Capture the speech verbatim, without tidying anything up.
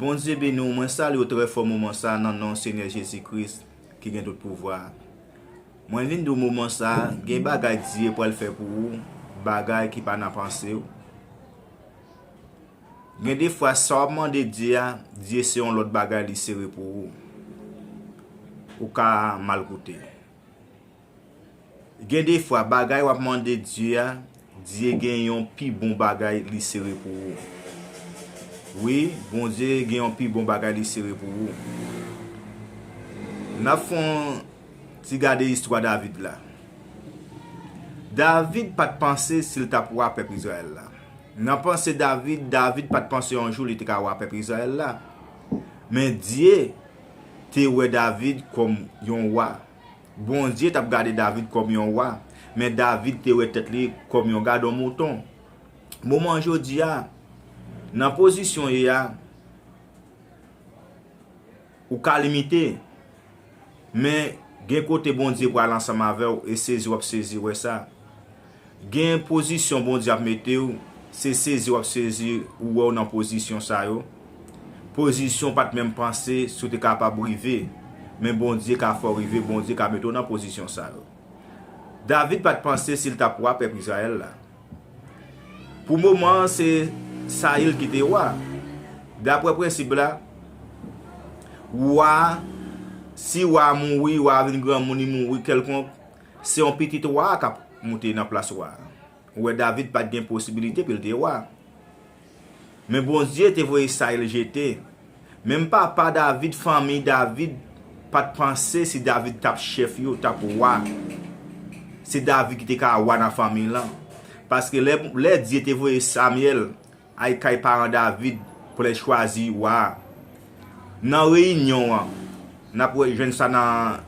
Bondye beni w, mwen salye w trè fò moman sa nan non Senyè Jezi Kris ki gen tout pouvwa. Mwen vin di w moman sa, gen bagay Dye pral fè pou ou, bagay ki pa nan panse w. Gen de fwa sa w ap mande Dye a, Dye se yon lòt bagay li sere pou ou. Ou ka mal koute. Gen de fwa bagay w ap mande Dye a, Dye gen yon pi bon bagay li sere pou ou. Wi, Bondye gen yon pi bon bagay li sere pou ou. N ap fè yon ti gade istwa David la. David pa t panse si l t ap wa pèp Izrayèl la. Nan panse David, David pa t panse yon jou li te ka wa pèp Izrayèl la. Men Dye te wè David kòm yon wa. Bondye t ap gade David kòm yon wa, men David te wè tèt li kòm yon gadon mouton. Moman jodi a, nan pozisyon w ye a, ou ka limite, men gen kote Bondye pral ansanm avè w e sezi w ap sezi wè sa. Gen pozisyon Bondye ap mete w, se sezi w ap sezi ou wè w nan pozisyon sa yo. Pozisyon w pa t menm panse si w te kapab rive, men Bondye ka fè w rive, Bondye ka mete w nan pozisyon sa yo. David pa t panse si l t ap wa pèp Izrayèl la. Pou moman an, se Sayil ki te wa. Daprè prensip la, wa, si wa mouri, wa vin granmoun, li mouri kèlkonk, se yon pitit wa k ap monte nan plas wa. Ou wè, David pa t gen posibilite pou l te wa. Men Bondye te voye Sayil jete. Menm papa David, fanmi David, pa t panse si David t ap chèf yo, t ap wa. Se David ki te ka wa nan fanmi lan. Paske lè, lè Dye te voye Samyèl al kay paran David pou l al chwazi wa a, nan reyinyon an, n ap wè, jwenn sa nan